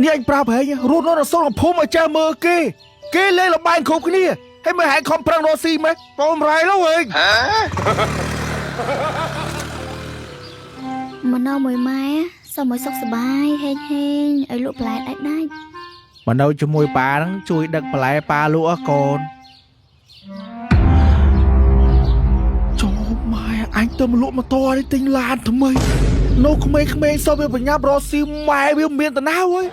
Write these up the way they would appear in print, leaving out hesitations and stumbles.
នេះអញប្រាប់ហែងរស់នៅនៅសុលភូមិឲ្យចេះមើលគេគេលេងលបែងគ្រប់គ្នាហើយមើលហែងខំប្រឹងរកស៊ីម៉េះបងរ៉ៃឡូវហែង មកនៅមួយម៉ែសូមឲ្យសុខសប្បាយហេងហេងឲ្យលក់បន្លែដាច់ដាច់ មកនៅជាមួយប៉ាហ្នឹងជួយដឹកបន្លែប៉ាលក់អកូនចូលម៉ែអញទៅមកលក់ម៉ូតូនេះទិញឡានថ្មីនៅក្មេងៗសោះវាបញ្ញាប់រកស៊ីម៉ែវាមានតាណាវអើយ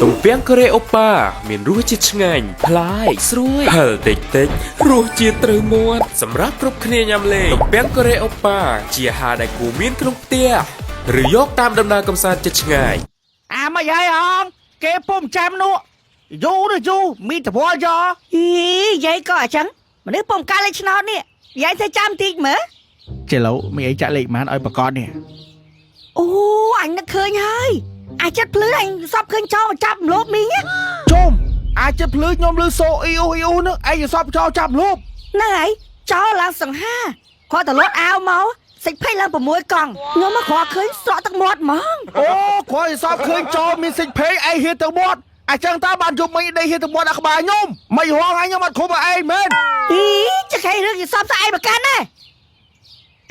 ទំពាំងកូរ៉េអូប៉ាមានរសជាតិឆ្ងាញ់ប្លែកស្រួយហឹរតិចតិចរសជាតិត្រូវមាត់សម្រាប់គ្រប់គ្នាញ៉ាំលេងទំពាំងកូរ៉េអូប៉ាជាអាហារដែលគួរមានក្នុងផ្ទះឬយកតាមដំណើរកម្សាន្តជិតឆ្ងាយ អាមិនហើយអងគេពុំចាំនោះយូរទៅយូរមីតវល់យោ អីយាយក៏អញ្ចឹងមនុស្សពំកាលេខឆ្នោតនេះយាយធ្វើចាំតិចមើល ចេះឡូវមានអីចាក់លេខម៉ានឲ្យប្រកបនេះ អូអញនឹកឃើញហើយអាចចិត្តភ្លឺអញសពឃើញចោលមកចាប់មលោបមីង ជុំអាចចិត្តភ្លឺខ្ញុំលឺសូអ៊ីអូអ៊ីអូនឹងឯងសពចោលចាប់លូប ហ្នឹងហើយចោលឡើងសង្ហាគ្រាន់តែលត់អាវមកសិចភ័យឡើង6កង់ខ្ញុំមកគ្រាន់ឃើញស្រក់ទឹកមាត់ហ្មង អូគ្រាន់តែសពឃើញចោលមានសិចភេងឯងហ៊ានទៅមាត់អញ្ចឹងតើបានយប់មិញដេកហ៊ានទៅមាត់ដល់ក្បាលខ្ញុំមិនរងឯងខ្ញុំអត់គ្រប់ឲ្យឯងមែន អីចខៃរឿងយសពស្អែកមកកាន់ណា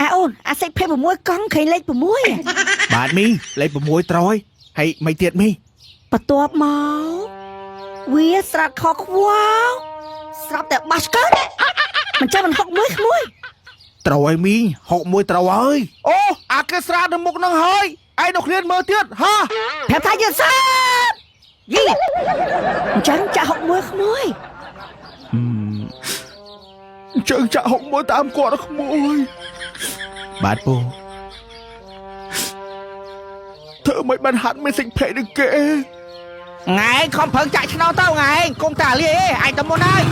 អាអូនអាសិចភ័យ6កង់ឃើញលេខ6 បាទមីលេខ6ត្រយហើយមិនទៀតមី បន្ទាប់មកវាស្រាត់ខខ្វោស្រាប់តែបាសកើតមិនចាំមិនហុកមួយក្មួយ ត្រូវហើយមី61ត្រូវហើយអូអាគេស្រាតនៅមុខនឹងហើយឯងនៅឃ្លានមើលទៀតហា ប្រាប់ថាយើងសាបយីអញ្ចឹងចាក់ហុកមួយក្មួយ អញ្ចឹងចាក់61តាមគាត់ក្មួយបាទពូធ្វើមិនបានហាត់មានសិចភេនឹងគេ ថ្ងៃខំប្រឹងចាក់ឆ្នោតទៅថ្ងៃកុំតាលាយឯងទៅមុនហើយ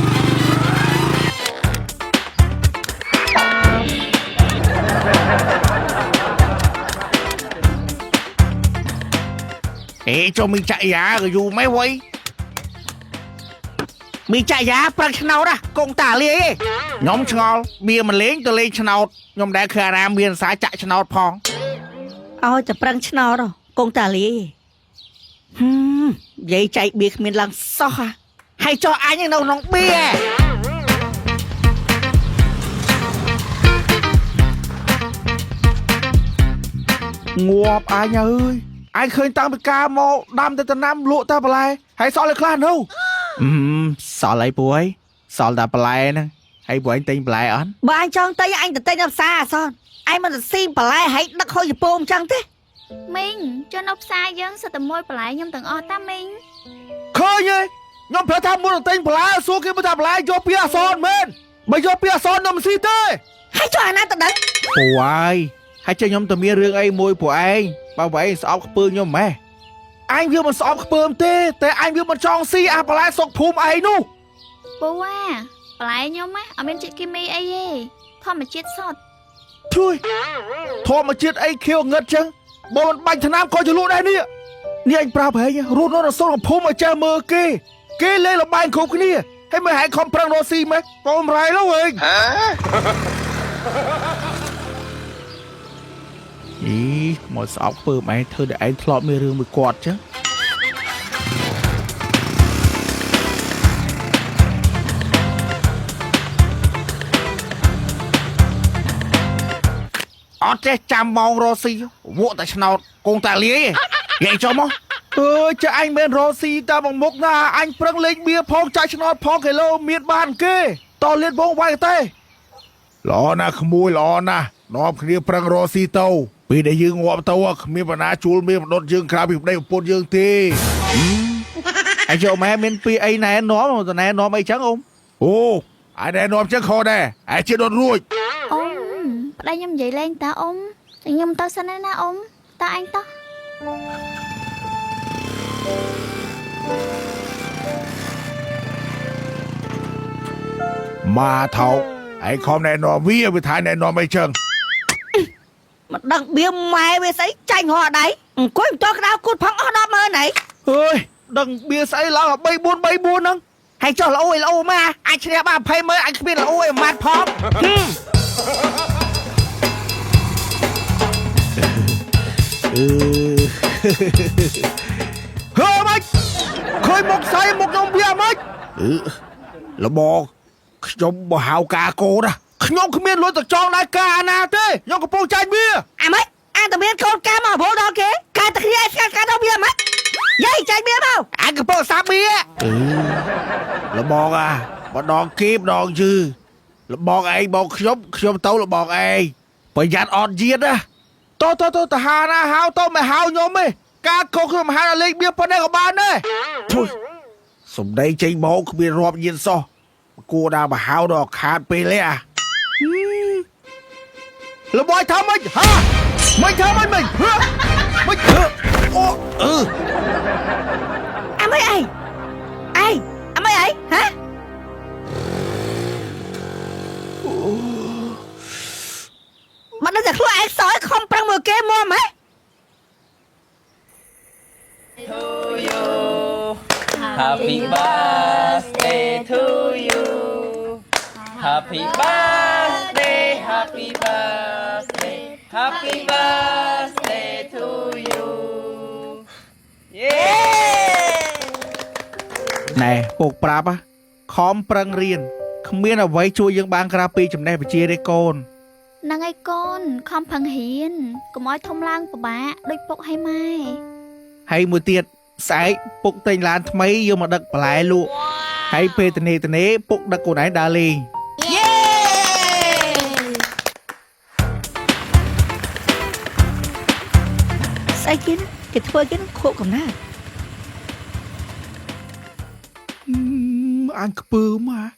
អេចូលមីចាក់យ៉ាក៏យូរម៉េះវ៉ៃមីចាក់យ៉ាប្រឹងឆ្នោតណាកុំតាលាយឯង ខ្ញុំឆ្ងល់បៀមិនលេងទៅលេងឆ្នោតខ្ញុំដែលឃើញអារាមមានសារចាក់ឆ្នោតផង ឲ្យតែប្រឹងឆ្នោតហ៎កងតាលាយហឹមយាយចែកបៀគ្មានឡើងសោះហ่ะ ហើយចុះអញនៅក្នុងបៀ ងាប់អញអើយអញឃើញតាំងពីការមកដាំតែតំណាំលក់តែបន្លែហើយសល់ឲ្យខ្លះនៅអឺសល់អីពួយសល់តែបន្លែហ្នឹងហើយពួកឯងទិញបន្លែអត់ បើអញចង់ទៅអញទៅទិញនៅផ្សារអសនអញមិនទៅស៊ីបន្លែហើយដឹកហុយចំពោមអញ្ចឹងទេ មីងចុះនៅផ្សារយើងសិតតែមួយបន្លែខ្ញុំទាំងអស់តាមីង ឃើញទេខ្ញុំប្រាប់ថាមុននឹងទិញបន្លែសួរគេមើលថាបន្លែយកពីអសនមែនបើយកពីអសនខ្ញុំមិនស៊ីទេ ហើយចុះអាណាទៅដឹង ពួកហើយហើយចេះខ្ញុំទៅមានរឿងអីមួយពួកឯងបើពួកឯងស្អប់ខ្ពើមខ្ញុំម៉េះអញវាមិនស្អប់ខ្ពើមទេតែអញវាមិនចង់ស៊ីអាបន្លែសុកភូមិឯងនោះ ពូអាបន្លែខ្ញុំណាអត់មានជាតិគីមីអីទេធម្មជាតិសុទ្ធ ជួយធម្មជាតិអីខៀវងឹតចឹងបើមិនបាញ់ថ្នាំក៏จะលក់ដែរនេះនេះអញប្រាប់ហែងរស់នៅនៅសុលភូមិឲ្យចេះមើលគេគេលេងលបែងគ្រប់គ្នាហើយមើលហែងខំប្រឹងរកស៊ីម៉េះបងរ៉ៃឡូវហែងអីមកស្អប់ខ្ពើមឯងធ្វើតែឯងធ្លាប់មានរឿងមួយគាត់ចឹង អត់ចេះចាំម៉ោងរកស៊ីវក់តែឆ្នោតកងតាលាយឯងយាយចុះមក អើយចាអញមិនរកស៊ីតែមួយមុខណាអញប្រឹងលេងបៀផងចាច់ឆ្នោតផងគីឡូមានបានគេតលៀនបងវាយទេល្អណាស់ក្មួយល្អណាស់នាំគ្នាប្រឹងរកស៊ីទៅពេលដែលយើងងាប់ទៅគ្មានបណ្ណាជួលមានបណ្ដុតយើងក្រៅពីប្តីប្រពន្ធយើងទេ អាយកម៉ែមានពីអីណែនាំទៅណែនាំអីចឹងអ៊ំ អូឯណែនាំចឹងខុសដែរឯជាដុតរួច អ៊ំប្តីខ្ញុំនិយាយលេងតាអ៊ំខ្ញុំទៅសិនហើយណាអ៊ំតើអញតោះ มาថោកឯងខំណែនាំវាវាថាណែនាំអីចឹង មិនដឹងបៀម៉ែវាស្អីចាញ់រហដៃអង្គុយមិនតក្តៅគូតផងអស់100000ហី អើយដឹងបៀស្អីឡើង3 4 3 4ហ្នឹង ហើយចុះល្អអីល្អមកអាចឈ្នះបាន20ម៉ឺនអញគ្មានល្អអីម៉ាត់ផង អឺហើមិន ឲ្យមុខស្អីមុខខ្ញុំវាមិនអឺលបងខ្ញុំបើហៅការកូនណាខ្ញុំគ្មានលុយទៅចងដែរការណាទេខ្ញុំកំពុងចាញ់វា អាម៉េចអាតែមានកូនកាមកវល់ដល់គេកាតែគ្នាស្កាត់កាដល់វាម៉េចយាយចាញ់វាមក អញកំពុងសាបវាអឺលបងអាម្ដងគេម្ដងយឺលបងឯងបងខ្ញុំខ្ញុំទៅលបងឯងប្រយ័ត្នអត់យាតណាតតតទៅហាណាហៅទៅមិនហៅខ្ញុំទេការកោខ្ញុំហៅដល់លេខបៀប៉ុណ្ណេះក៏បានដែរធុយសំដីចេញមកគ្មានរាប់យានសោះគួរដល់មកហៅដល់ខាតពេលទេអាលបងថាម៉េចហាមិនថាម៉េចមិនហឺមិនហឺអូអឺ អាម៉េចឯងឯងអាម៉េចឯងហ៎មិនដឹងតែខ្លួនឯងសោយខំប្រឹងមកគេមកម៉េច Happy birthday to you. Happy birthday, happy birthday, happy birthday to you. Yeah! ណែពុកប្រាប់ហ៎ខំប្រឹងរៀនគ្មានអ្វីជួយយើងបានក្រៅពីចំណេះវិជ្ជាទេកូន ហ្នឹងហើយកូនខំផឹងរៀនកុំឲ្យធំឡើងពិបាកដូចពុកឲ្យម៉ែ ហើយមួយទៀតស្អែកពុកទិញឡានថ្មីយកមកដឹកបន្លែលក់ហើយពេលតនេតនេពុកដឹកកូនឯងដើរលេង យេស្អីគេណាគេធ្វើគេនឹងខួបកំណា អញខ្ពើមមក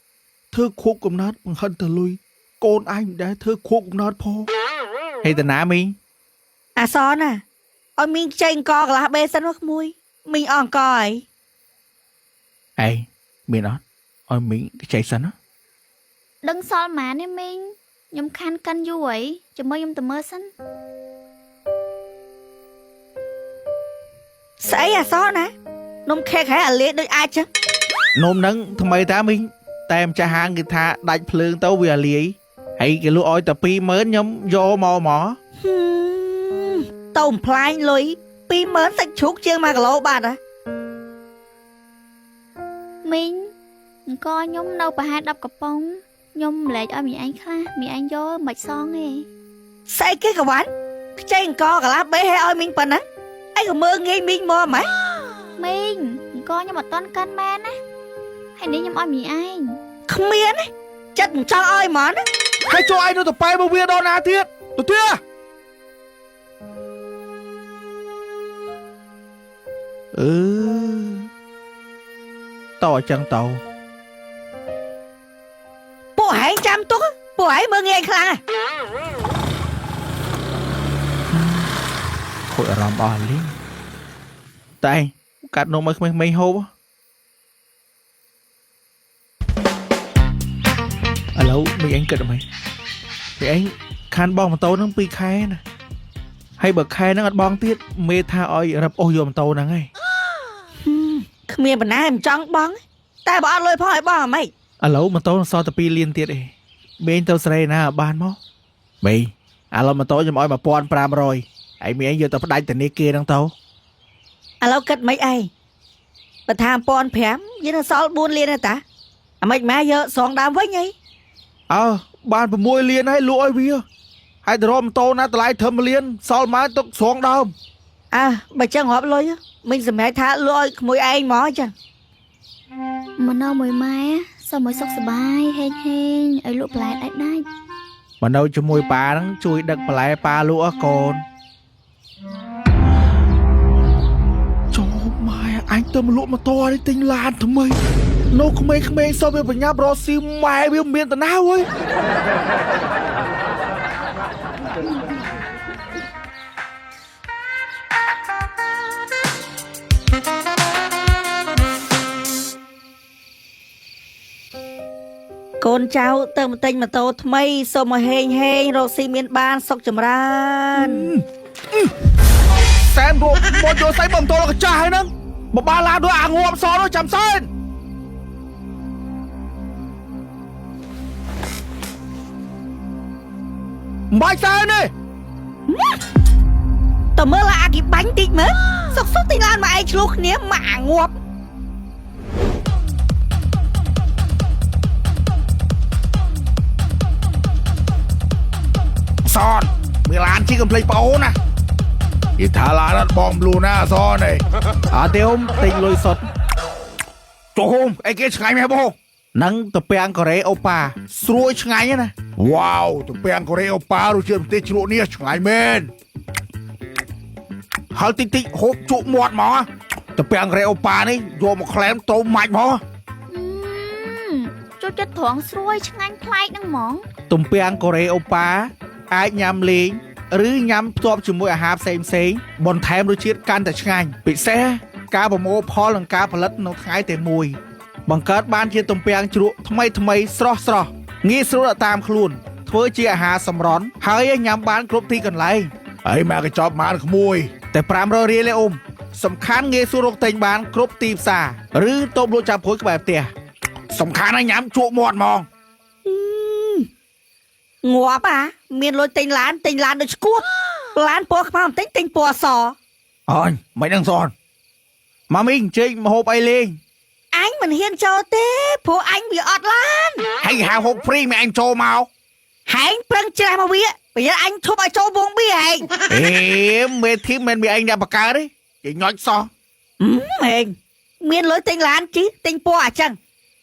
ធ្វើខួបកំណត់បង្ហិនទៅលុយកូនឯងមិនដែលធ្វើខួបកំណត់ផងហេតាណាមីង អាសណាឲ្យមីងខ្ចីអង្គកន្លះបេសិនមកក្មួយមីងអស់អង្គហើយ ឯងមានអត់ឲ្យមីងខ្ចីសិនណា ដឹងសល់ម៉ានទេមីងខ្ញុំខានកិនយូរហើយចាំមើលខ្ញុំទៅមើលសិន ស្អីអាសណានំខេកហែអាលាយដូចអាចចឹង នំហ្នឹងថ្មីតាមីងតែម្ចាស់ហាងគេថាដាច់ភ្លើងទៅវាលាយហើយគេលក់ឲ្យតែ20000ខ្ញុំយកមកមក ហឹមទៅបំផ្លាញលុយ20000សាច់ជ្រូកជាង1គីឡូបាត់ហ៎ មីងអង្គខ្ញុំនៅប្រហែល10កំប៉ុងខ្ញុំម្លែកឲ្យមីឯងខ្លះមីឯងយកមិនសងទេ ស្អីគេកវ៉ាន់ខ្ចីអង្គកន្លះបេហែឲ្យមីងប៉ុណ្ណាឯងក៏មើងងាយមីងមកម៉េច មីងអង្គខ្ញុំអត់តន់កិនមែនណាហើយនេះខ្ញុំឲ្យមីឯង គ្មានទេចិត្តមិនចង់ឲ្យហ្មងណា ហើយចូលឯងនៅទៅប៉ែមកវាដល់ណាទៀតទៅទៀតអឺតអញ្ចឹងតោ ពួកឯងចាំទុកពួកឯងមើងងាយខ្លាំងហ៎ ខូចអារម្មណ៍អស់លីងតែឯងកាត់នំឲ្យក្មេងៗហូបឥឡូវមីឯងគិតអ្មេមីឯងខានបងម៉ូតូហ្នឹង2ខែណាហើយបើខែហ្នឹងអត់បងទៀតមេថាឲ្យរឹបអូសយកម៉ូតូហ្នឹងហើយ គ្មានបណ្ណាមិនចង់បងតែបើអត់លុយផងឲ្យបងអាម៉េច ឥឡូវម៉ូតូនឹងសល់តែ2លានទៀតឯងមេងទៅស្រីណាឲ្យបានមកមេឥឡូវម៉ូតូខ្ញុំឲ្យ1500ហើយមីឯងយកទៅផ្ដាច់ធនាគារហ្នឹងទៅ ឥឡូវគិតមិនអីបើថា1500យើងនឹងសល់4លានទេតាអាម៉េចម៉ែយកសងដើមវិញអី អើបាន6លានហើយលក់ឲ្យវាហើយទៅរកម៉ូតូណាតម្លៃត្រឹម1លានសល់មកទុកស្រងដើម អើបើចឹងរាប់លុយមីងសម្រេចថាលក់ឲ្យក្មួយឯងមកអញ្ចឹង មកនៅមួយម៉ែសូមឲ្យសុខសប្បាយហេងហេងឲ្យលក់បន្លែដាច់ដាច់ មកនៅជាមួយប៉ាហ្នឹងជួយដឹកបន្លែប៉ាលក់អស់កូនចូលម៉ែអញទៅមកលក់ម៉ូតូនេះទិញឡានថ្មីនៅក្មេងៗសោះវាបញ្ញាប់រកស៊ីម៉ែវាមានតាណាអើយ កូនចៅទៅមកទិញម៉ូតូថ្មីសូមឲ្យហេងហេងរកស៊ីមានបានសុខចម្រើន សែនរកមកយកសៃបំតលកចាស់ហើយហ្នឹងបបាឡានដូចអាងាប់សនោះចាំសែនមិនបាច់សែនទេ តើមើលអាគេបាញ់តិចមើលសុកសុកទិញឡានមកឯងឆ្លោះគ្នាមកអាងាប់ នមានឡានជិះកំភ្លេចប្អូនណាគេថាឡានអត់បងមលូណាអសនឯង អត់ទេអ៊ំទិញលុយសុទ្ធ ចុះអីគេឆ្ងាញ់មែនបង នឹងតពាំងកូរ៉េអូប៉ាស្រួយឆ្ងាញ់ណា វ៉ាវទំពាំងកូរ៉េអូប៉ារសជាតិប្រទេសជ្រក់នេះឆ្ងាញ់មែនហើយតិចតិចហូបជក់មាត់ហ្មងទំពាំងកូរ៉េអូប៉ានេះយកមកក្លែមត្រូវម៉ាច់ហ្មង ចូលចិត្តត្រង់ស្រួយឆ្ងាញ់ប្លែកហ្នឹងហ្មង ទំពាំងកូរ៉េអូប៉ាអាចញ៉ាំលេងឬញ៉ាំផ្ទាប់ជាមួយអាហារផ្សេងផ្សេងបន្ថែមរសជាតិកាន់តែឆ្ងាញ់ពិសេសការប្រមូលផលនិងការផលិតនៅថ្ងៃតែមួយបង្កើតបានជាទំពាំងជ្រក់ថ្មីថ្មីស្រស់ស្រស់ងាយស្រួលតាមខ្លួនធ្វើជាអាហារសម្រន់ហើយញ៉ាំបានគ្រប់ទីកន្លែង ហើយមកកញ្ចប់បានក្មួយ តែ500រៀលទេអ៊ំសំខាន់ងាយស្រួលរកទិញបានគ្រប់ទីផ្សារឬតូបលក់ចាប់ព្រួយក្បែរផ្ទះ សំខាន់ណាស់ញ៉ាំជក់មាត់ហ្មង ងាប់អាមានលុយទិញឡានទិញឡានដូចឈួតឡានពណ៌ខ្មៅមិនទិញទិញពណ៌ស អញមិនដឹងសន ម៉ាមីអញ្ជើញមកហូបអីលេង អញមិនហ៊ានចូលទេព្រោះអញវាអត់ឡាន ហើយហៅហូបហ្វ្រីមិនអញចូលមក ហែងប្រឹងច្រេះមកវាប្រយ័ត្នអញឈប់ឲ្យចូលវងបៀហែង អេមេធីមមិនមានអីអ្នកបកកើតទេគេញ៉ុចសោះ ហែងមានលុយទិញឡានជីទិញពណ៌អញ្ចឹង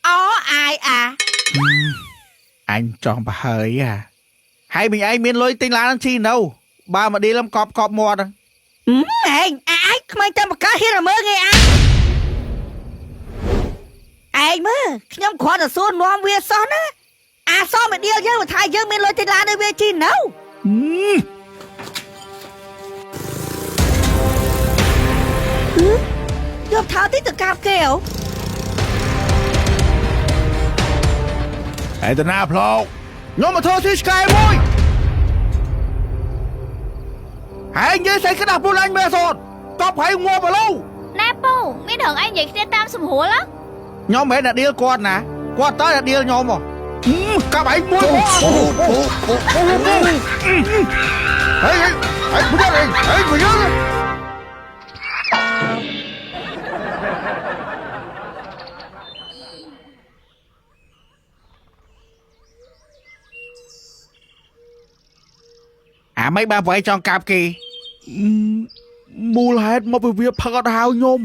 អអាយអា អញចង់ប្រហើយអាហើយមីឯងមានលុយទិញឡានជីនៅបើមកឌីលំកប់កប់មាត់ ហែងអាយក្មេងតែបកកើតហ៊ានមើលគេអាឯងមើលខ្ញុំគ្រាន់តែសួរនាំវាសោះណាអាសមិនដៀលយើងថាយើងមានលុយទិញឡានឲ្យវាជីនៅយកថោតិចទៅកាប់គេអូ ហើយតាណាផ្លោក ខ្ញុំមកធ្វើស៊ីឆ្កែមួយហើយនិយាយស្អីក្តាស់ពូលាញ់មែនសូនកប់ហើយងាប់ឥឡូវ ណែពូមានរឿងអីនិយាយគ្នាតាមសម្រួល ខ្ញុំមិនមែនអ្នកដៀលគាត់ណាគាត់តើអ្នកដៀលខ្ញុំហ៎កាប់ឯងមួយអូអូអូ ហេហេប្រយ័ត្នហេប្រយ័ត្ន អាមិនបានប្រហែលចង់កាប់គេ មូលហេតុមកពីវាផឹកអត់ហៅខ្ញុំ